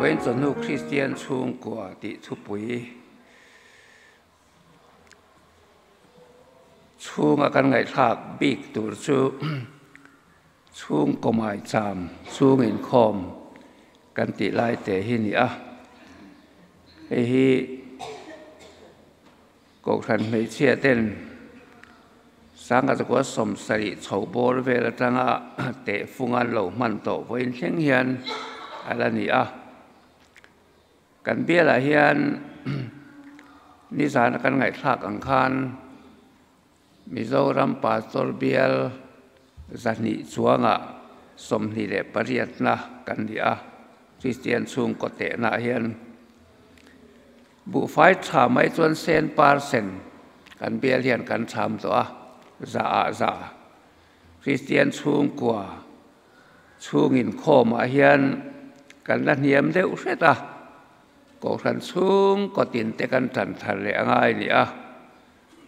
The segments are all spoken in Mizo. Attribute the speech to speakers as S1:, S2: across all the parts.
S1: Vawiin chawhnu Kristian chhungkua tih thupui chhunga kan ngaihthlak bik tur chu chhungkaw maicham chhung inkhawm kan tih lai te hi a ni a. Hei hi Kohhran hmeichhia ten Sangha zakua sawmsarih chho bawr vel atanga tehfung an lo hman tawh vawiin thleng hian a la ni a. Kan bialah hian nizana kan ngaihthlak ang khan Mizoram Pastor bial zahnih chuangah 28na kan ni a, Kristian chhungkaw tehnaah hian. Buhfai tha mai chuan sen par sen kan bial hian kan cham tawh a, za ah za. Kristian chhungkua chhung inkhawmah hian kan la hniam deuh hret a, Kohhran chhungkaw tin te kan tan thar leh a ngai ni a,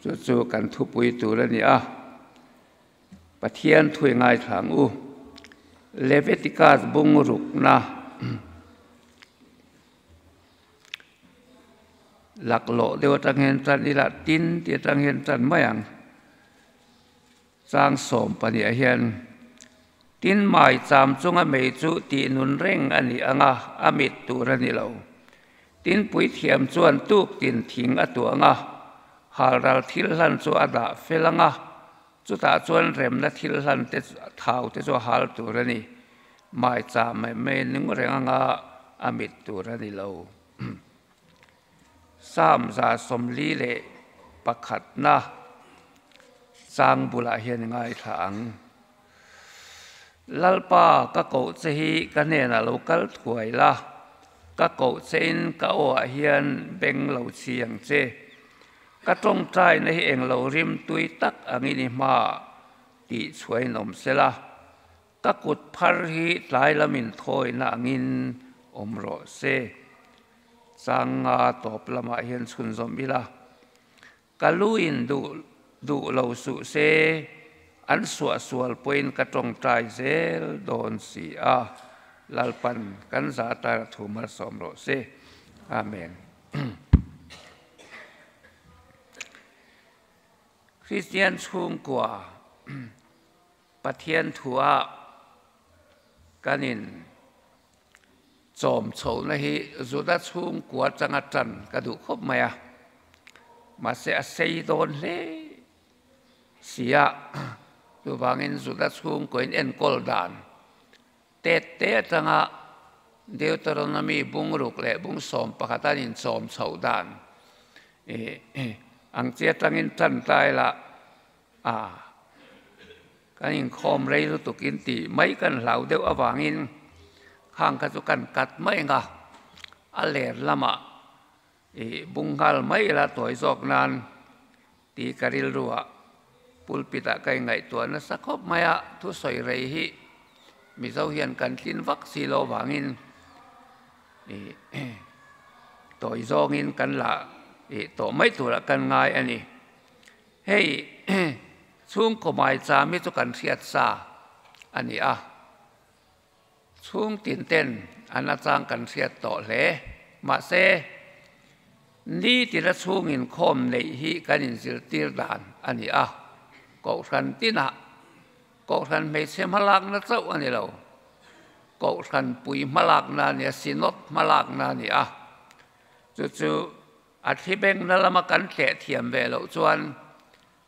S1: chu chu kan thupui tur a ni a. Pathian thui ngaithla ang u. Leviticus bungrukna. Laklawh deuh atang hian tan ila tin tih atang hian tan mai ang. Chang 12 ah hian tin mai cham chunga mei chu tih nun reng a ni ang a, a mit tur a ni lo. Tin puithiam chuan tuk tin thing a tuah ang a, halral thil hlan chu a dah fel ang a, chutah chuan remna thil hlan te thau te chu a hal tur a ni. Mai cham mai mai nung reng anga a mit tur a ni lo. Psalm 141na chang bulah hian i ngaithla ang. Lalpa, ka koh che hi ka hnenah lo kal thuai la, ka koh chein ka awah hian beng lo chhi ang che. Ka tawngtaina hi englo rim tui tak angin i hmaah tih chhuain awm sela. Ka kut phar hi tlai lamin thawina angin awm rawh se. Changa tawp lamah hian chhunzawm ila, ka lu in duh duh lo suh se, an suahsual pawhin ka tawngtai zel dawn si a, Lalpan kan za tar a thu malsawm rawh se. Amen. Kristian chhungkua. Pathian thua kan in chawm chhohna hi Juda chhungkua atanga tan ka duh khawp mai a, mahse a sei dawn hle si a, chuvangin Juda chhungkua in enkawl dan tet te atanga Deuteronomy bungruk leh bung 11 an in chawm chhoh dan ang chi atangin tan ta ila A, kan inkhawm rei lutuk in tih mai kan hlau deuh avangin khang kha chu kan cut mai ang a, a ler lamah ih bung nghal mai ila tawi zawk nan tih ka rilru ah pulpit ah ka ingaihtuah nasa khawp mai a, thusawi rei hi Mizo hian kan tlin vak si lo avangin ih tawi zawngin kan la ih tawh mai turah kan ngai a ni. Hei chhungkaw maicham hi chu kan hriat sa a ni a, chhung tin ten an atang kan hriat tawh hle. Mahse, ni tila chhung inkhawm neih hi kan inzirtir dan a ni a, Kohhran tinah Kohhran hmeichhe hmalakna chauh a ni lo, Kohhran pui hmalakna a ni a, Synod hmalakna a ni a, chu chu A thli bengna lama kan tleh thiam ve loh chuan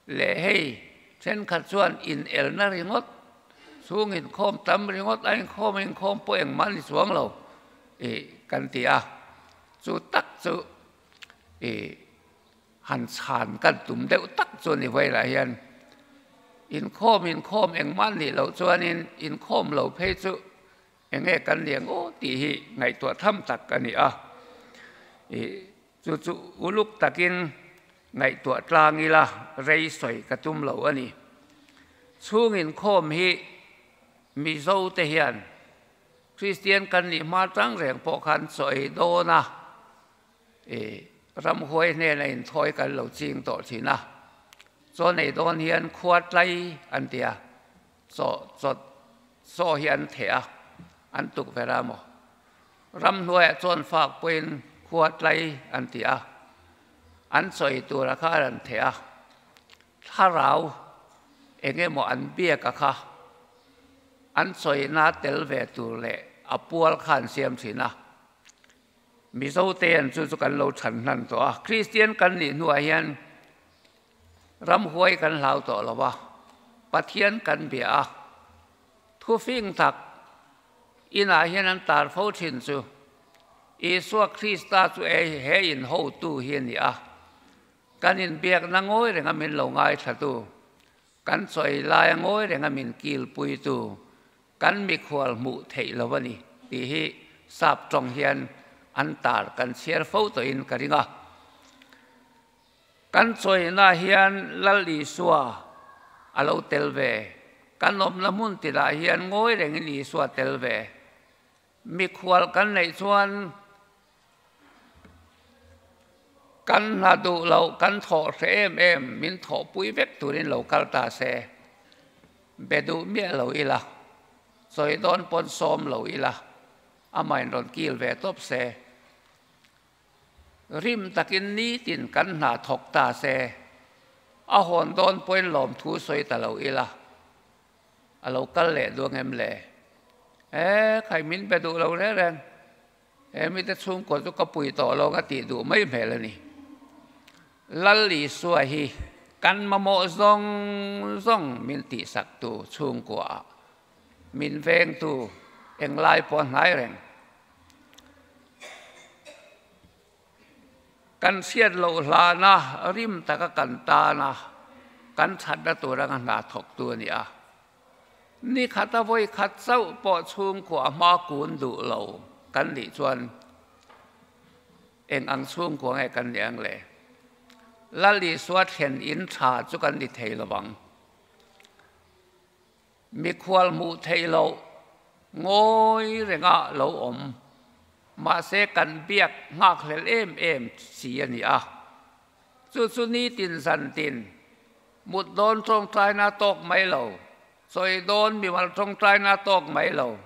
S1: leh hei thenkhat chuan inelna ringawt, chhung inkhawm tam ringawt, a inkhawm inkhawm pawh engmah ni chuang lo ih kan ti a, chu tak chu ih han chhan kan tum deuh tak chu ni vawilah hian inkhawm inkhawm engmah nih loh chuanin inkhawm lo phei chu Enge kan liang aw tih hi ngaihtuah tham tak a ni a, ih chu chu uluk takin ngaihtuah tlang ila rei sawi ka tum lo a ni. Chhung inkhawm hi Mizo te hian Kristian kan nih hma tang reng pawh khan chaw ei dawn a, ih ramhuai hnena inthawi kan lo ching tawh thin a, chaw nei dawn hian khua tlai an ti a, Chaw, chaw, chaw hi an theh a, an tukverh a maw? Ramhnuaiah chuan fak pawhin khua tlai an ti a, an sawi tura kha a rawn theh a, thlarau eng emaw an biak a kha an sawina tel ve tur leh a pual kha an siam thin a. Mizote an chu chu kan lo chhan hnan tawh a, Kristian kan nih hnuah hian ramhuai kan hlau tawh lo va, Pathian kan bia a, thufing tak inah hian an tar fo thin chu Isua Krista chu he in hotu hi a ni a, kan inbiakna ngawi renga min lo ngaithlatu, kan chawi laia ngawi renga min kilpuitu, Kan mikhual hmuh theih lo a ni tih hi sap tawng hian an tar kan chhiar fo tawhin ka ring a. Kan chawina hian Lal Isua a lo tel ve. Kan awmna hmun tinah hian ngawi rengin Isua tel ve. Mikhual kan neih chuan kan hna duh loh kan thawh hreh em em min thawhpui vek turin lo kal ta se. Be duh miah lo ila, sawi dawn pawn sawm lo ila, amahin rawn kil ve tawp se. Rim takin nitin kan hna thawk ta se, a hawn dawn pawhin lawmthu sawi ta lo ila, a lo kal leh duang em le? E, khai min be duh lo reng reng, he mite chhungkaw chu ka pui tawh lo ka tih duh mai hmel a ni. Lal Isua hi kan mamawh zawng zawng min tihsaktu chhungkuaah min vengtu englai pawh a hnai reng. Kan hriat loh hlana rim taka kan tana kan thatna tur anga hna thawktu a ni a. Ni khata vawi khat chauh pawh chhungkua hma kun duh lo kan nih chuan Eng ang chhungkua nge kan nih ang le? Lal Isua thlen in tha chu kan ni thei lo vang. Mikhual hmuh theih loh ngawi renga lo awm, mahse kan biak nghakhlel em em si a ni a. Chu chu nitin zantin mut dawn tawngtaina tawk mai lo, chawi dawn mimal tawngtaina tawk mai lo,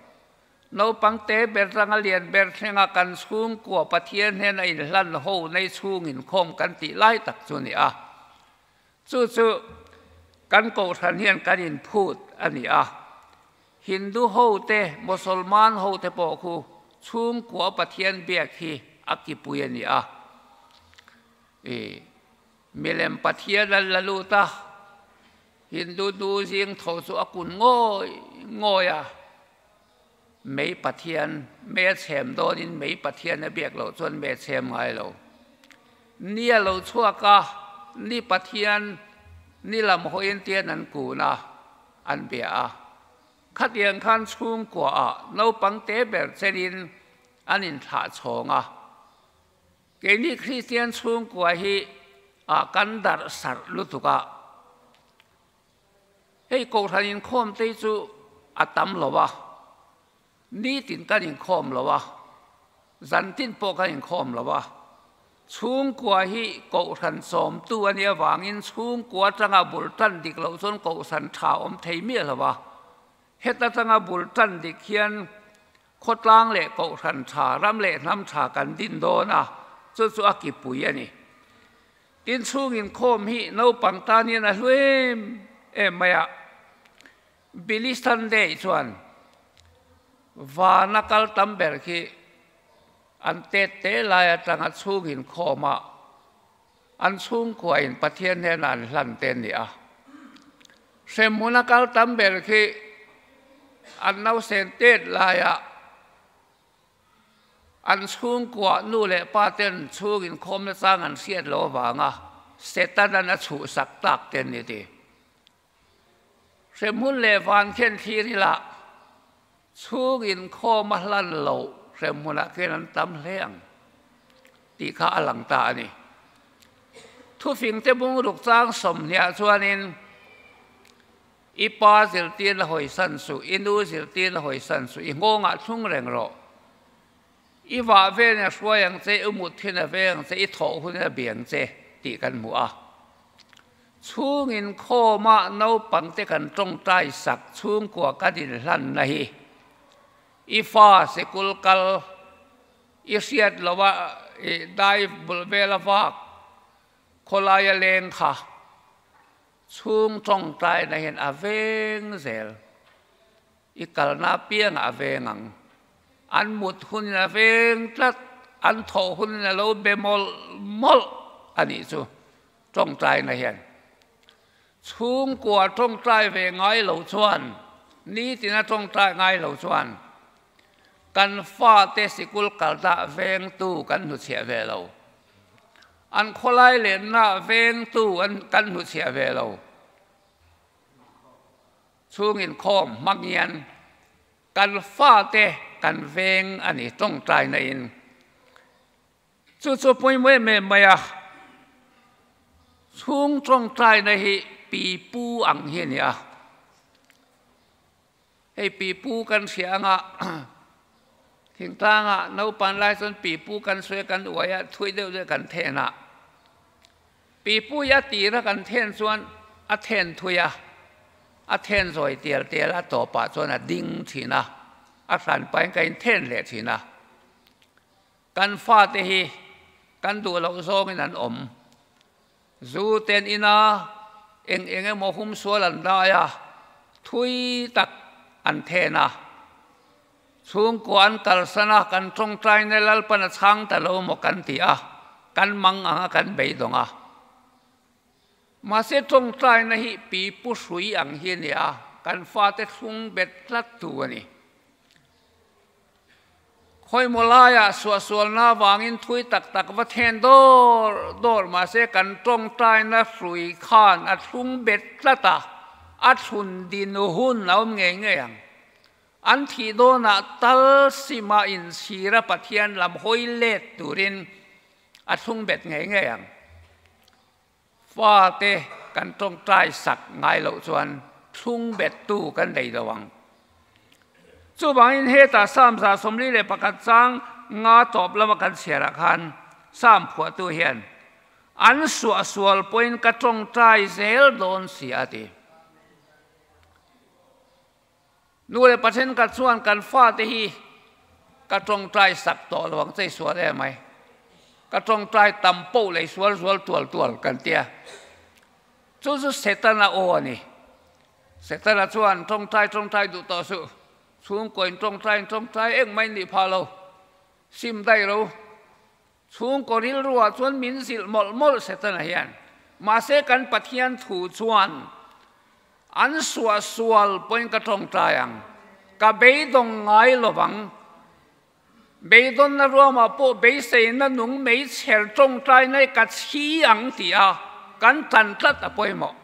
S1: Naupang te ber ranga lian ber thlenga kan chhungkua Pathian hnena inhlan ho nei chhung inkhawm kan tih lai tak chu a ni a. Chu chu kan kohhran hian kan inphut a ni a. Hindu ho te, Mosolman ho te pawh khu chhungkua Pathian biak hi a kipui a ni a. I milem Pathian an la lut a. Hindu nu zing tho chu a kun ngawi ngawi a, Mei Pathian, mei a chhem dawnin mei Pathian a biak loh chuan mei a chhem ngai lo. Ni a lo chhuak a, ni Pathian ni lam hawiin tian an kun a, an bia a. Khatiang khan chhungkuaah naupang te ber chenin an inthlah chhawng a. Keini Kristian chhungkua hi ah kan darh sarh lutuk a, hei Kohhran inkhawm te hi chu a tam lo a, nitin kan inkhawm lo a, zantin pawh kan inkhawm lo a, chhungkua hi Kohhran sawmtu a nih avangin chhungkua atanga bul tan dik loh chuan Kohhran tha awm thei miah lo a, heta tanga bul tan dik hian Khawtlang leh kohhran tha, ram leh hnam tha kan din dawn a, chu chu a kipui a ni. Tin chhung inkhawm hi naupang tan hian a hlu em em mai a. Billy Sunday chuan vana kal tam ber khi an tet te lai atanga chhung inkhawm a, an chhungkua in Pathian hnenah an hlan te a ni a. Hremhmun a kal tam ber khi an nausen tet laiah an chhungkua nu leh pa ten chhung inkhawm nachang an hriat loh avanga Setanan a chhuhsak tak te an ni ti. Hremhmun leh van khian thlir ila chhung inkhawm a hlan loh hremhmunah khian an tam hle ang tih kha a lang ta a ni. Thufingte bungruk chang sawmhniah chuanin i pa zirtir la hawisan suh, i nu zirtir la hawisan suh, i nghawngah thlung reng rawh. I vah vel a hruai ang che, i mut thin a veng ang che, i thawh hun a biang che tih kan hmu a. Chhung inkhawma naupangte kan tawngtai sak chhungkua kan inhlanna hi i fa sikul kal. I hriat loha i dai bul vela vak khawlaia leng kha chhung tawngtaina hian a veng zel. I kalna apiangah a veng ang. An mut hunin a veng tlat, an thawh hunin a lo be mawlh mawlh a nih chu tawngtaina hian. Chhungkua tawngtai ve ngai lo chuan, nitina tawngtai ngai lo chuan kan fate sikul kalna vengtu kan hnuchhiah ve lo. An khawlai lenna vengtu an kan hnuchhiah ve lo. Chhung inkhawm hmang hian kan fate kan veng a ni tawngtaina in. Chu chu pawimawh em em mai a, chhung tawngtaina hi pipu ang hi a ni a. Hei pipu kan hria anga thingtlanga naupan lai chuan pipu kan sawi a kan uai a, thui deuh deuh kan then a. Pipu hi a tira kan then chuan a then thui a, a then zawi tial tial a tawpah chuan a ding thin a, a hran pahin ka inthen leh thin a. Kan fate hi kan duh loh zawngin an awm. Zu ten ina eng eng emaw humsual an dai a, thui tak an then a. Chhungkua an kalsan a, kan tawngtaina Lalpan a chhang ta lo maw kan ti a, kan mang ang a kan beidawng a. Mahse tawngtaina hi pipu hrui ang hi a ni a, kan fate thlung bet tlat tu a ni. Khawimaw laiah suahsualna avangin thui tak tak va then dawr dawr mahse kan tawngtaina hrui khan a thlung bet tlat a, a thlun din hun a awm ngei ngei ang. An thih dawnah tal sima inchhira Pathian lam hawi let turin a thlung bet ngei ngei ang. Fate kan tawngtai sak ngai loh chuan thlung bettu kan nei lo ang. Chuvangin hetah Psalm 141 chang nga tawp lama kan chhiarah khan Psalm phuahtu hian, An suahsual pawhin ka tawngtai zel dawn si a ti. Nu leh pa thenkhat chuan kan fate hi ka tawngtai sak tawh lo ang che i sual em ai. Ka tawngtai tam poh leh i sual zual tual tual kan tia. Chu chu Setana aw a ni. Setana chuan tawngtai tawngtai duh tawh suh. Chhungkaw in tawngtai in tawngtai engmah in nih phah lo. Sim daih ro. Chhungkaw rilruah chuan min zilh mawlh mawlh Setana hian. Mahse kan Pathian thu chuan an suahsual pawhin ka tawngtai ang, ka beidawng ngai lo vang. Beidawnna ruamah pawh beiseina nung meichher tawngtai nai ka chhi ang tih a kan tan tlat a pawimawh.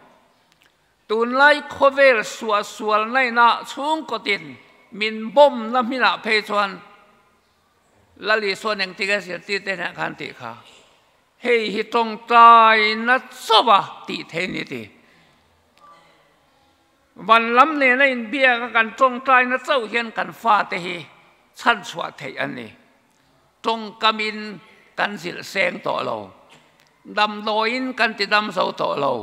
S1: Tunlai khawvel suahsual naina chhungkawtin min bomb na hminah phei chuan Lal Isuan engtik a zirtir te hnenah khan tih kha, Hei hi tawngtaina chauh a tih thei ni ti. Van lam nena inbiak a kan tawngtaina chauh hian kan fate hi chhanchhuah theih an ni. Tawngkamin kan zilh seng tawh lo. Damdawiin kan ti dam zo tawh lo.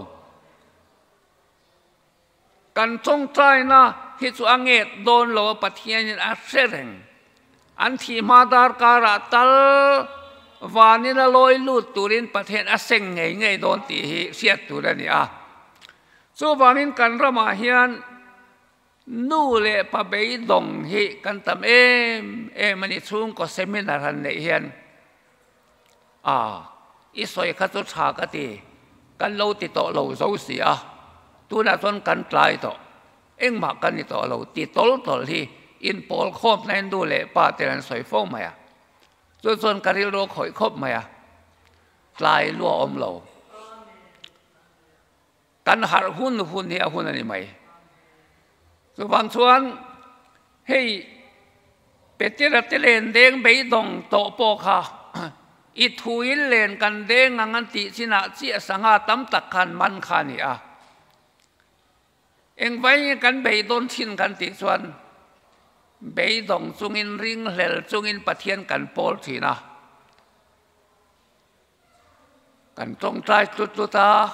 S1: Kan tawngtaina hi chu a nget dawn lo a Pathianin a hre reng. An thih hma darkarah tal vanin a lawi lut turin Pathian a seng ngei ngei dawn tih hi hriat tur a ni a. Chuvangin kan ramah hian nu leh pa beidawng hi kan tam em em a ni chhungkaw seminar han neih hian. A, i sawi kha chu tha ka ti, kan lo ti tawh lo zo si a, tunah chuan kan tlai tawh, engmah kan ni tawh lo ti tawl tawl hi inpawl khawp na in nu leh pa ten an sawi fo mai a, chu chuan ka rilru a khawih khawp mai a, tlai lu a awm lo. Kan harh hun hun hi a hun a ni mai. Chuvang chuan hei Petera te len deng beidawng tawh pawh kha i thuin len kan deng ang an tih chinah chiah sangha tam tak khan man kha a ni a. Engvai nge kan beidawn thin kan tih chuan beidawng chungin ringhlel chungin Pathian kan pawl thin a. Kan tawngtai tlut tlut a,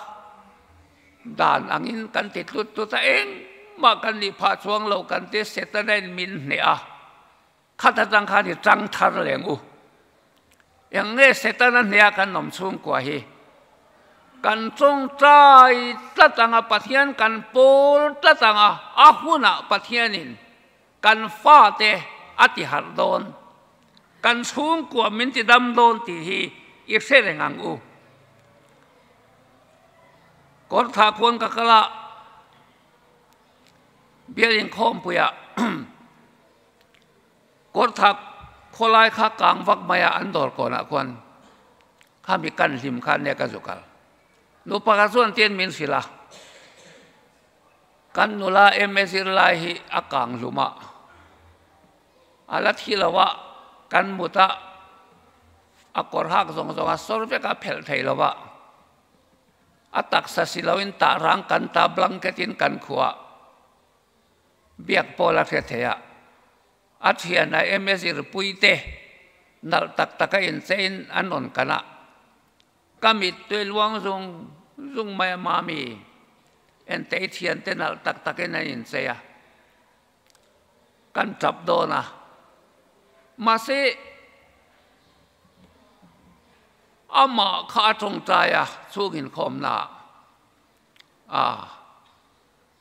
S1: dan angin kan ti tlut tlut a, engmah kan nih phah chuang lo kan ti Setana in min hneh a, khat atang khan i tang thar leng u. Eng nge Setana hneha kan awm chhungkua hi? Kan tawngtai tlat anga Pathian kan pawl tlat anga a hunah Pathianin kan fate a ti harh dawn, kan chhungkua min ti dam dawn tih hi i hre reng ang u. Kawrthah khuan ka kal a, bial inkhawmpuiah Kawrthah khawlai kha kang vak mai a an dawr kawnah khuan khami kan hlim kha nia ka zu kal. Nupa kha chuan tian min hrilh a, kan nula MA zirlai hi a kang hlum a, a la thi lo a, kan mut a, a kawr hak zawng zawng a sawr vek a phelh thei lo a, a taksa si loin tah rang kan ta blanket in kan khuah. Biak pawl a hre thei a, a thian a eme zirpuite nalh tak taka inchein an rawn kan a, ka mittui luang zung zung mai a mami entei thiante nalh tak takin an inchei a, kan tap dawn a, mahse amah kha a tawngtai a chhung inkhawmna ah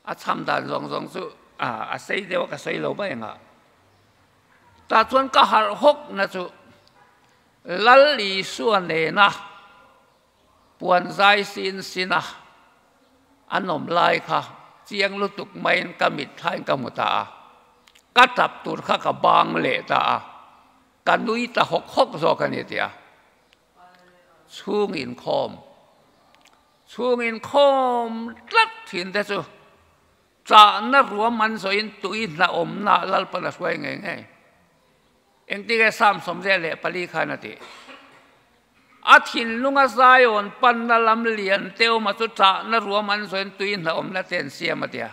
S1: a. A chham dan zawng zawng chu a sei deuh a, ka sawi lo mai ang a. Tah chuan ka harh hawk na chu Lal Isua nena puan zai sin sin a an awm lai kha chiang lutuk maiin ka mitthlain ka hmu ta a. Ka tap tur kha ka bang leh ta a, ka nui ta hawk hawk zawk a ni tia. Chhung inkhawm. Chhung inkhawm tlat thin te chu chahna ruam an zawhin tui hna awmna Lalpan a hruai ngei ngei. Engtin nge Psalm 94 khan a tih? A thinlunga Zion panna lam lian te awma chu chahna ruam an zawhin tui hna awmna te an siam a tia.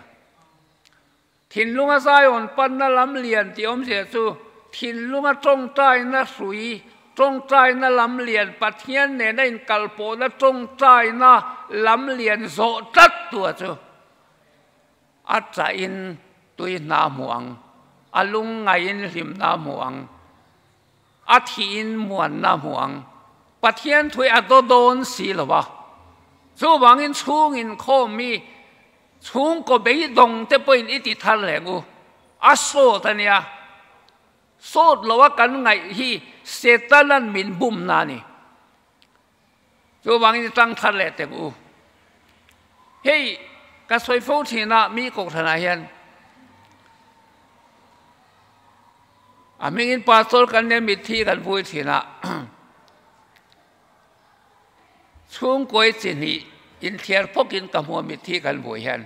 S1: Thinlunga Zion panna lam lian tih awmzia chu thinlunga tawngtaina hrui, tawngtaina lam lian, Pathian nena inkalpawhna tawngtaina lam lian zawh tlat tua chu a chahin tui hna hmu ang, a lungngaiin hlimna hmu ang, a thihin muanna hmu ang. Pathian thui a daw dawn si lo va, chuvangin chhung inkhawm mi Chhungkaw beidawng te pawhin i ti thar leh u. A sawt a nia. Sawt lo a kan ngaih hi Setanan min bumna a ni. Chuvangin i tang thar leh tek u. Hei ka sawi fo thin a mi kohhranah hian a hmingin pastor kan nia mitthi kan vui thin a. Chhungkawi chi hnih inthiar phawkin ka hmu a mitthi kan hmuh hian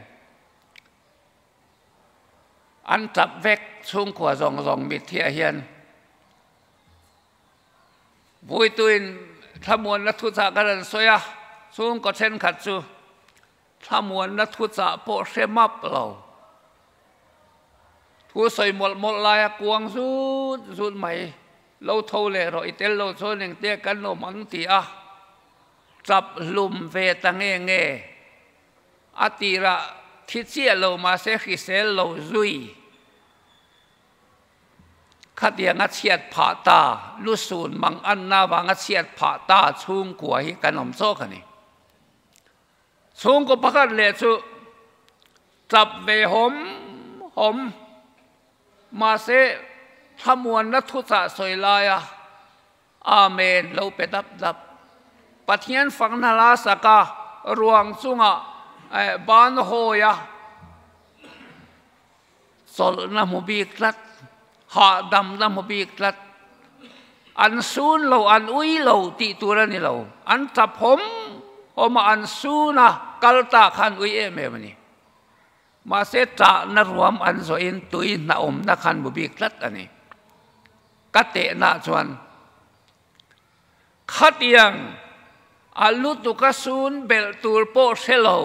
S1: an tap vek chhungkua zawng zawng mithiah hian Vuituin thlamuanna thuchah kan rawn sawi a, chhungkaw thenkhat chu thlamuanna thuchah pawh hre map lo. Thu sawi mawlh mawlh laia kuang zut zut mai. Lo tho leh rawh i tel lo chuan engtia kan awm ang ti a chap hlum ve ta nge nge. A tirah thi chiah lo mahse hrisel lo zui khatianga chhiat phah ta, lusun mang anna vanga chhiat phah ta chhungkua hi kan awm chawk a ni. Chhungkaw pakhat leh chu chap ve hawm hawm. Mahse, thlamuanna thuchah sawi laia Amen lo pe dap dap. Pathian fakna hla saka ruang chungah ban hawia chawlhna hmu bik tlat, hahdamna hmu bik tlat. An sun lo, an ui lo tih tur a ni lo. An tap hawm hawm a, an sun a, kal ta kha an ui em em a ni. Mahse ṭahna ruam an zawhin tui hnahawmna khan bu bik tlat a ni. Ka tehna chuan khatiang a lutuka sun belh tur pawh hre lo,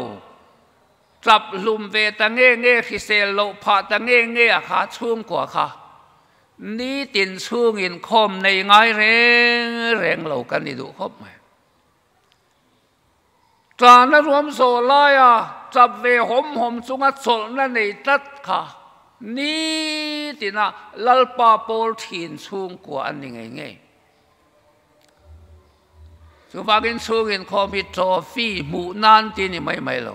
S1: ṭap hlum ve ta nge nge, hrisel loh phah ta nge nge a kha chhungkua kha nitin chhungin khawm nei ngai reng reng lo ka ni duh khawp mai. Ṭana ruam zawh laia ṭap ve hawm hawm chunga chawlhna nei tlat kha nitina Lalpa pawl ṭhin chhungkua an ni ngei ngei. Chuvangin chhung inkhawm hi trophy hmuh nan ti a ni mai mai lo.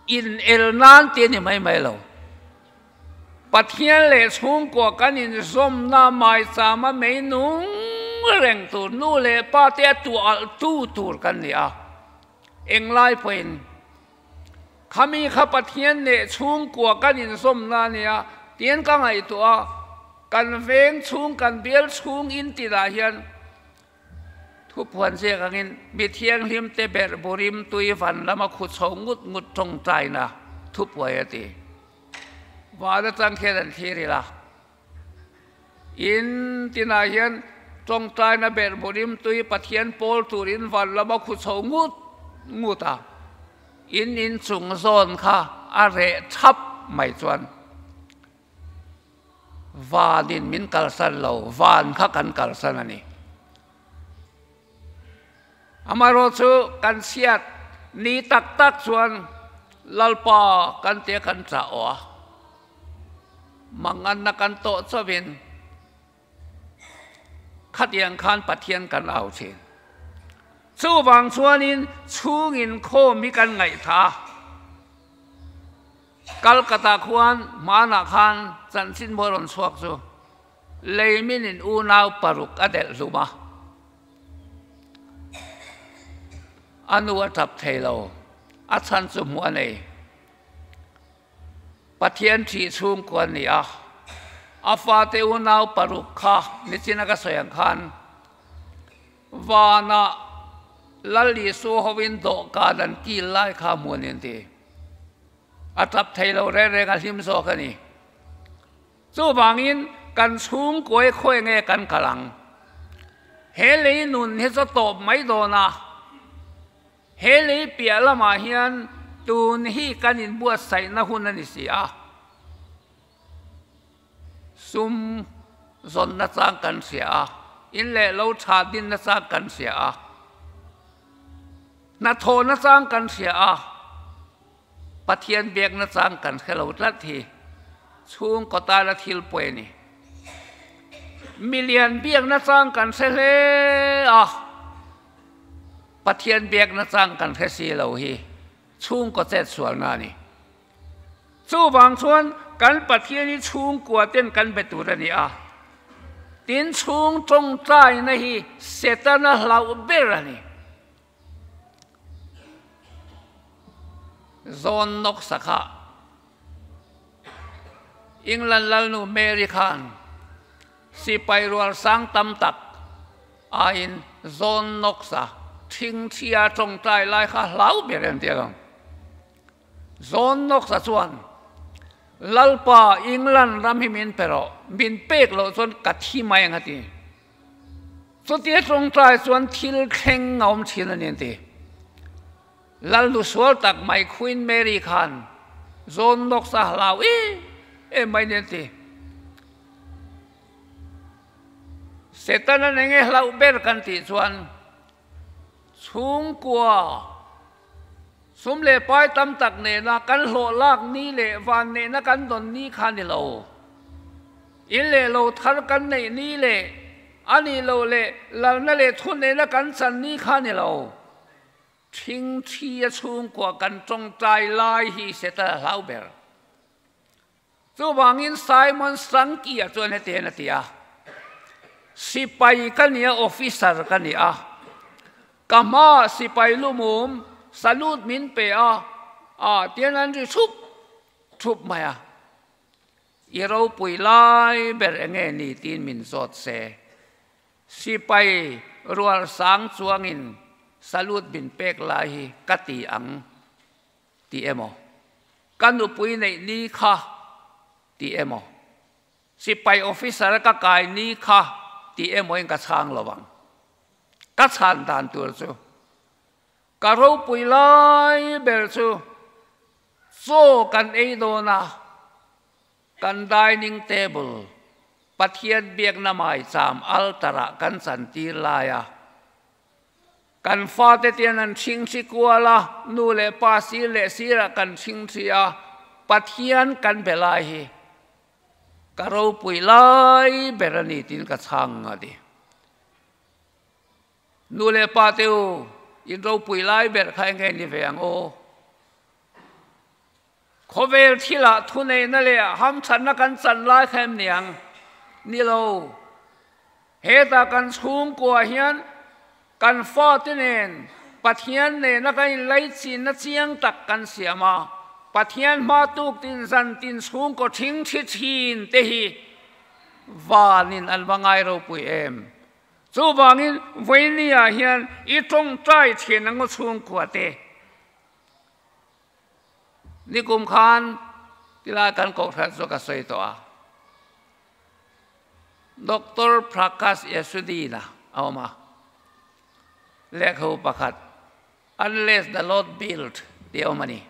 S1: In el nan ti a ni mai mai lo. Pathian leh chhungkua kan inzawmna maichama mei nung reng tur nu leh pa te a tuah alh tu tur kan ni a. Englai pawhin khami kha Pathian leh chhungkua kan inzawmna a nia tiin ka ngaihtuah a, kan veng chhung kan bial chhung intinah hian Thupuan ziak angin mi thianghlimte berh burim tui van lama khu chho ngut ngut tawngtaina thupuai a ti. Van atang khian an thlir ila. In tinah hian tawngtaina berh burim tui Pathian pawl turin van lama khu chho ngut ngut a, in inchung zawn kha a reh thap mai chuan Vanin min kalsan lo, van kha kan kalsan a ni. Amaherawh chu kan chhiat ni tak tak chuan Lalpa kan tia kan chah awh a, manganna kan tawh chauhin khatiang khan Pathian kan au thin. Chuvang chuanin chhung inkhawm hi kan ngaihthah a. Calcutta khuan hmanah khan chanchin mawi rawn chhuak chu leimin in unau paruk a delh hlum a, a nu a tap thei lo, a chhan chu hmuh a nei. Pathian thih chhungkua a ni a, a fate unau paruk kha nichin a ka sawi ang khan vanah Lal Isua hovin dawhkan an kil lai kha hmuh a ni an ti. A tap thei lo reng reng a hlim zawk a ni. Chuvangin kan chhungkuai khawi nge kan kal ang? He lei nun hi chu tawp mai dawn a, he lei piah lamah hian tun hi kan inbuatsaihna hun a ni si a. Sum zawnna chang kan hria a, in leh lo tha dinna chang kan hria a, hnathawhna chang kan hria a, Pathian biakna chang kan hre lo tlat hi chhungkaw tana thil pawi a ni. Milian biakna chang kan hre hle a, Pathian biakna chang kan hre si lo hi chhungkaw chetsualna a ni. Chuvang chuan kan Pathian hi chhungkua ten kan be tur a ni a, tin chhung tawngtaina hi Setana hlauh ber a ni. Zawn nawk sakha England Lalnu Mary khan sipai rual sang tam tak aiin zawn nawk sa thingthia tawngtai lai kha hlau ber em tia ang. Zawn nawksa chuan, Lalpa, England ram hi min pe rawh, min pek loh chuan ka thi mai ang a ti. Chutia tawngtai chuan thil thleng a awm thin a ni an ti. Lalnu sual tak mai Queen Mary khan zawn nawksa hlau em em mai a ni an ti. Setana nenge hlauh ber kan tih chuan chhungkua Sum leh pai tam tak nena kan hlawh lak ni leh van nehna kan dawn ni kha ni lo. In leh lo thar kan neih ni leh a nih loh leh lalna leh thu nehna kan chan ni kha ni lo. Thingthi a chhungkua kan tawngtai lai hi Setana a hlau ber. Chuvangin Simon Sankey-a chuan hetiang a ti a, Sipai ka ni a, officer ka ni a, ka hmaah sipai lumum salute min pe a, ah tian an ri thup thup mai a, i ropui lai ber enge ni tiin min zawt se. Sipai rual sang chuangin salute min pek lai hi ka ti ang. Ti emaw? Ka nupui neih ni kha ti emaw? Sipai officer ka kai ni kha ti emaw in ka chhang lo ang. Ka chhan dan tur chu ka ropui lai ber chu chaw kan ei dawn a, kan dining table Pathian biakna maicham altar ah kan chantir lai a, Kan fate tian an chhingchhi kual a, nu leh pa sir leh sirah kan chhingchhi a, Pathian kan be lai hi ka ropui lai ber a ni tiin ka chhang a ti. Nu leh pa te u, in ropui lai ber kha eng nge ni ve ang aw? Khawvel thilah thuneihna leh hamthatna kan chan lai kha em ni ang? Ni lo. Hetah kan chhungkua hian kan fate nen Pathian nena kan inlaichinna chiang tak kan siam a, Pathian hma tuk tin zan tin chhungkaw thing thi thin te hi vanin an va ngai ropui em? Chuvangin vawinia hian i tawngtai thin ang aw chhungkua te. Nikum khan tilai kan kohhran chu ka sawi tawh a, Doctor Prakash Yasudin-a a awm a, lehkhabu pakhat Unless the Lord Build tih a awm a ni.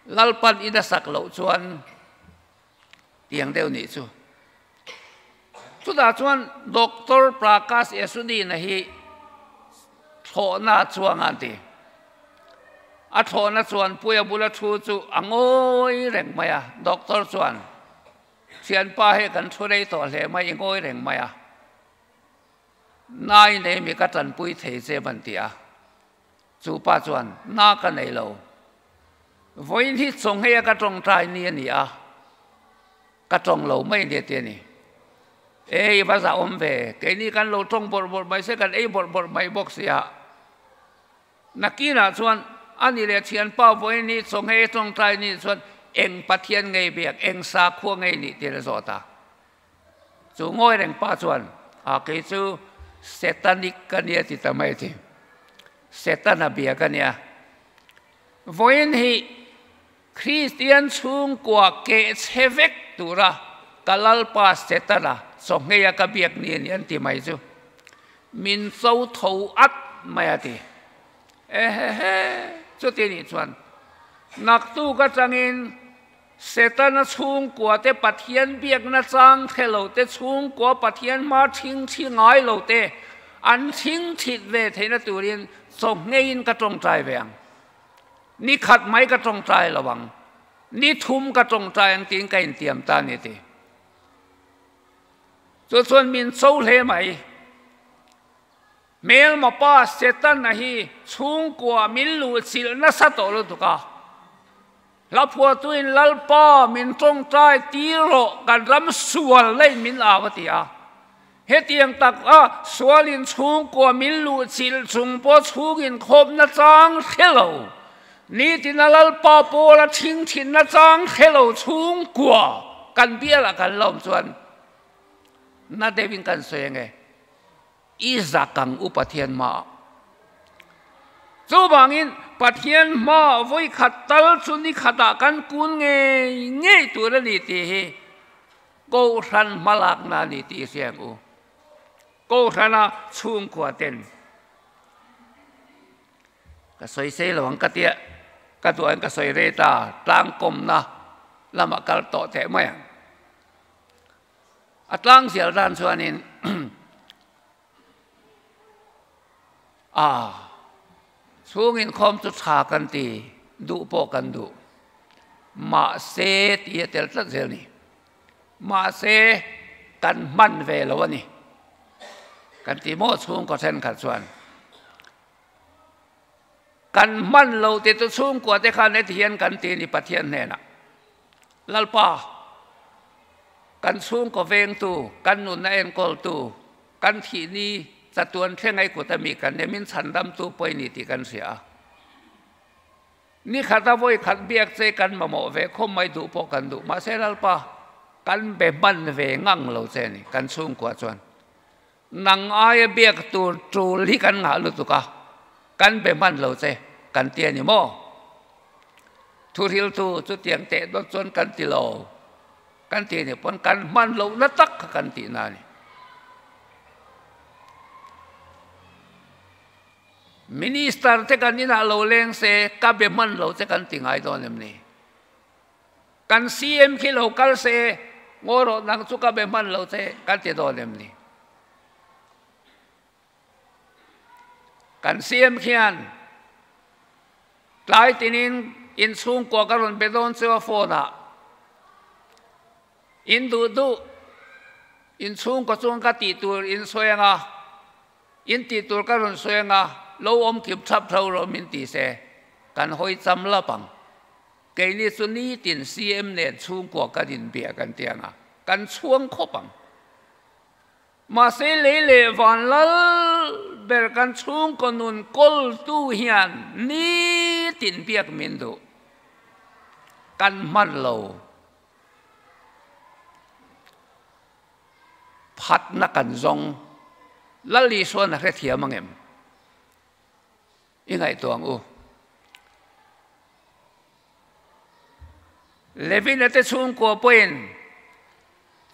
S1: Lalpan in a sak loh chuan tiang deuh nih chu. Chutah chuan Doctor Prakash Yasudin-a hi thlawhna chuang a ti. A thlawhna chuan puia bula thu chu a ngawi reng mai a, Doctor chuan, Thianpa hei kan thu rei tawh hle mai, i ngawi reng mai a. Nai nei mi ka tanpui thei che van ti a. Chu pa chuan, Na ka nei lo. Vawiin hi chawnghei a ka tawngtai ni a ni a, ka tawng lo mai nia ti a ni. Ei va za awm ve, keini kan lo tawng bawrh bawrh mai se kan ei bawrh bawrh mai bawk si a. Nakinah chuan a ni leh thianpa vawiin hi chawnghei a tawngtai ni chuan eng Pathian ngei biak, eng sakhua ngei nih tir a zawt a. Chu ngawi reng pa chuan, A kei chu Setanic ka nia ti ta mai a ti. Setana bia ka nia. Vawiin hi Kristian chhungkua keh chhe vek tura ka Lalpa Setana chawhngei a ka biak ni a ni an ti mai chu. Min cho tho at mai a ti. Ehehe, chuti nih chuan naktuk atangin Setana chhungkua te Pathian biakna chang hre lo te, chhungkua Pathian hma thing thi ngai lo te an thing thit ve theihna turin chawhngeiin ka tawngtai ve ang. Ni khat mai ka tawngtai lo ang, ni thum ka tawngtai ang tiin ka intiam ta a ni ti. Chu chuan min cho hle mai. Hmelma pa Setana hi chhungkua min luhchilh nasa tawh lutuk a. Hla phuahtuin Lalpa min tawngtai tir rawh kan ram sual lei min au a ti a. Hetiang tak a sualin chhungkua min luhchilh chung pawh chhungin khawpna chang hre lo, nitina Lalpa pawla thing thinna chang hre lo chhungkua kan bialah kan la awm chuan na deuhin kan sawi ange. I zak ang u Pathian hmaah. Chuvangin Pathian hmaah vawi khat tal chu ni khatah kan kun ngei ngei tur a ni tih hi Kohhran hmalakna a ni tih i hria ang u. Kohhrana chhungkua ten ka sawi sei lo ang ka tia ka duh ang ka sawi rei ta tlangkawmna lamah kal tawh teh mai ang. A tlang zial dan chuanin a chhung inkhawm chu tha kan ti, duh pawh kan duh. Mahse tih a tel tlat zel ni. Mahse kan hman ve lo a ni. Kan ti maw chhungkaw thenkhat chuan. Kan hman lo ti chu chhungkua te khan heti hian kan ti ni Pathian hnenah, Lalpa, kan chhungkaw vengtu, kan nunna enkawltu, kan thih ni chatuan thleng ai kut ami kan nia min chhandamtu pawh i ni tih kan hria a. Ni khata vawi khat biak che kan mamawh ve khawp mai duh pawh kan duh. Mahse Lalpa, kan be hman ve ngang lo che ni kan chhungkua chuan. Nang aia biak tur tul hi kan ngah lutuk a, kan be hman lo che kan ti a ni maw? Thuhriltu chutiang teh dawt chuan kan ti lo, kan ti ni pawn kan hman lohna tak kha kan tihna a ni. Minister te kan inah lo leng se ka be hman lo che kan ti ngai dawn em ni? Kan CM khi lo kal se, ngaw rawh nang chu ka be hman lo che kan ti dawn em ni? Kan CM khian tlai tinin inchhungkua ka rawn be dawn chu a phone ah in duh duh inchhungkaw chuan ka tih tur in sawi ang a. In tih tur ka rawn sawi anga, lo awm kim thap tho rawh min ti se, kan hawi cham lap ang. Keini chu nitin CM nen chhungkua kan inbia kan ti anga, kan chhuang khawp ang. Mahse lei leh van lal ber kan chhungkaw nun kawltu hian nitin biak min duh. Kan hman lo. Phatna kan zawng. Lal Isuan a hrethiam ang em? I ngaihtuah ang u. Levina te chhungkua pawhin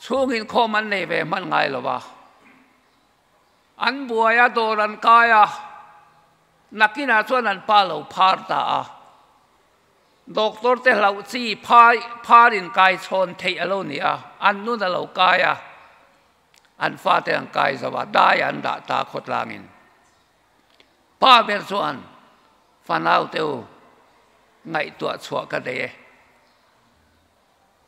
S1: chhung inkhawm an nei ve hman ngai lo va. An buai a, dawr an kai a, nakinah chuan an pa lo phar ta a. Doctor te hlauh chi phai phar in kai chhawn theih a lo ni a, an nun a lo kai a, an fate an kai zo a, dai an dah ta khawtlangin. Pa ber chuan fanau te u ngaihtuah chhuah ka nei e.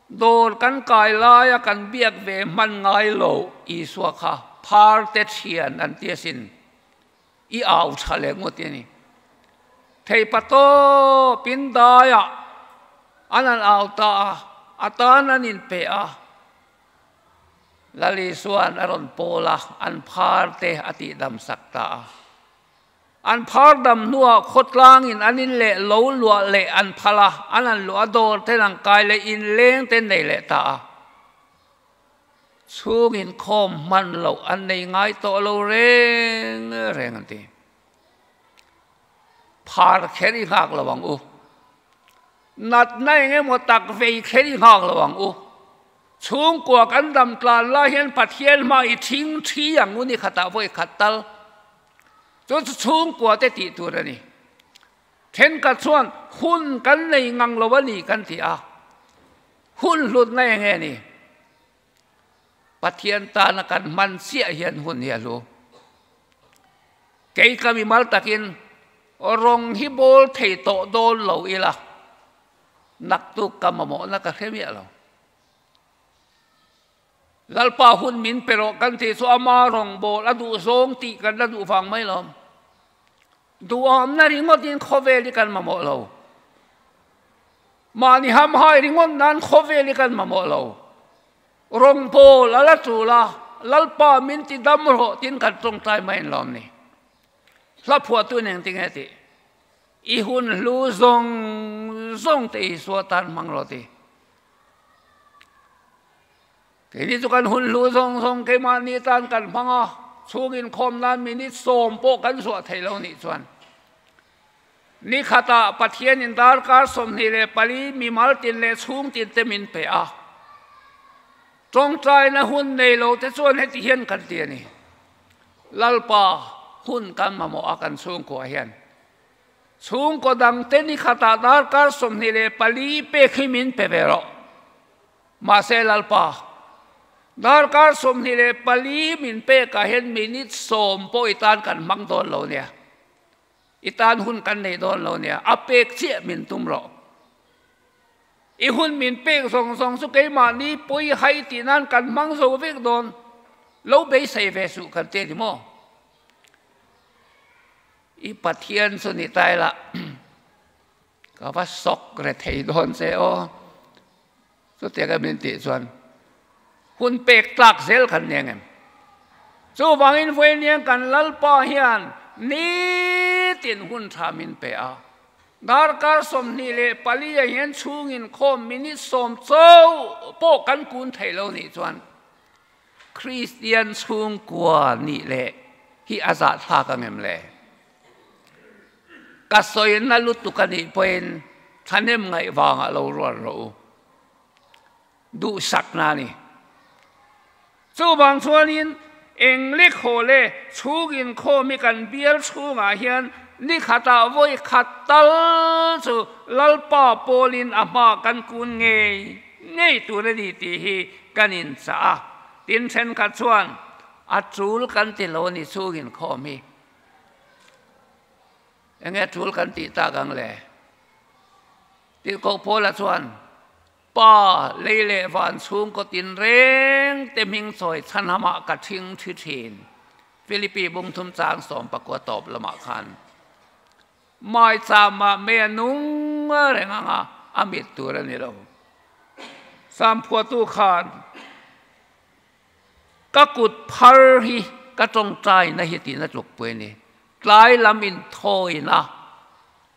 S1: Dawr kan kai laia kan biak ve hman ngai lo Isua kha phar te thian an ti asin. I au tha leh ngawt i a ni. Theipa tawp in daiah an han au ta a, a tan an inpe a. Lal Isua'n a rawn pawl a, an phar te a tihdam sak ta a. An phar dam hnuah khawtlangin an in leh lo luah leh an phal a, an han luah a, dawr ten an kai leh inleng te nei leh ta a. Chhung inkhawm hman loh an nei ngai tawh lo reng reng an ti. Phar kher i nghak lo ang u. Natna eng emaw tak vei kher i nghak lo ang u. Chhungkua kan dam tlan lai hian Pathian hma i thing thi ang u ni khatah vawi khat tal. Chu chu chhungkua te tih tur a ni. Thenkhat chuan hun kan nei ngang lo a ni kan ti a. Hun hlutna eng nge ni? Pathian tana kan hman chiah hian hun hi a hlu. Kei ka mimal takin rawng hi bawl thei tawh dawn lo ila, naktuk ka mamawhna ka hre miah lo. Lalpa hun min pe rawh kan tih chu ama rawng bawl a duh zawng tih kan la duh vang mai lo. Duhawmna ringawtin khawvel hi kan mamawh lo. Mahni hamhai ringawt nan khawvel hi kan mamawh lo. Rawngbawl a la tul a, Lalpa min ti dam rawh tiin kan tawngtai mai in lawm ni. Hla phuahtu in engtin nge tih? I hun hlu zawng zawng te Isua tan hmang rawh ti. Keini chu kan hun hlu zawng zawng keimahni tan kan hmang a, chhung inkhawm nan minute sawm pawh kan zuah thei lo nih chuan Ni khatah Pathianin darkar 24 mimal tin leh chhung tin te min pe a. Tawngtaina hun nei lo te chuan heti hian kan ti a ni. Lalpa hun kan mamawh a kan chhungkua hian. Chhungkaw dang te ni khatah darkar 24 pek hi min pe ve rawh. Mahse Lalpa, darkar 24 min pekah hian minute sawm pawh i tan kan hmang dawn lo nia. I tan hun kan nei dawn lo nia, a pek chiah min tum rawh. I hun min pek zawng zawng chu keimahni pawi hai tih nan kan hmang zo vek dawn, lo beisei ve suh kan ti a ni maw? I Pathian chu ni ta ila, ka va sawk re thei dawn che aw. Chutiang em min tih chuan hun pek tlak zel kan ni ang em? Chuvangin vawiin kan Lalpa hian nitin hun tha min pe a. Darkar 24 ah hian chhungin khawm minute sawm chauh pawh kan kun thei lo nih chuan Kristian chhungkua nih leh hi a zahthlak ang em le? Ka sawina lutuk a nih pawhin thahnem ngaih vangah lo rual rawh u. Duhsakna a ni. Chuvang chuanin eng lekhaw leh chhung inkhawm hi kan bial chhungah hian ni khatah vawi khat tal chu Lalpa pawlin a hma kan kun ngei ngei tur a ni tih hi kan inchah a. Tin thenkhat chuan a tul kan ti lo a ni chhung inkhawm hi. Enge tul kan tih tak ang le? Tirhkoh Paula chuan, Pa, lei leh van chhungkaw tin reng te hming chawi chhan hamah ka thing thi thin. Philippi bung thum chang 19 tawp lamah khan Maichama mei a nung reng ang a, a mit tur a ni lo. Sam phuahtu khan ka kut phar hi ka tawngtaina hi tihna tlukpui a ni. Tlai lam inthawina,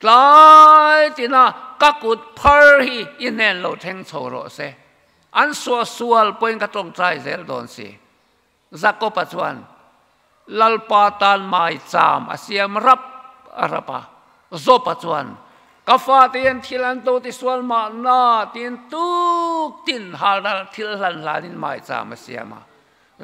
S1: tlai tina ka kut phar hi i hnen lo thleng chho rawh se. An suahsual pawhin ka tawngtai zel dawn si. Jakob-a chuan Lalpa tan maicham a siam rap rap a. Job-a chuan, Ka fate hian thil an to tisual mahna tiin tuk tin halral thil hlan hlanin maicham a siam a.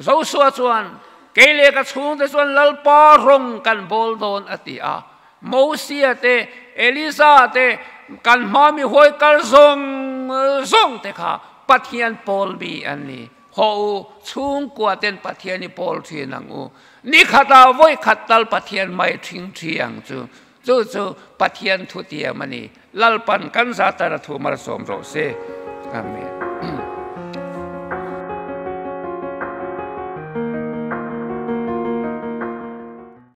S1: Joshua chuan, Kei leh ka chhungte chuan Lalpa rawng kan bawl dawn a ti a. Mosia te, Elisa te, kan hma mi huai kal zawng zawng te kha Pathian pawl mi an ni. Haw u, chhungkua ten Pathian i pawl thin ang u. Ni khatah vawi khat tal Pathian mai thing thi ang chu. Chu chu Pathian thutiam a ni. Lalpan kan zatara thu malsawm rawh se. Amen.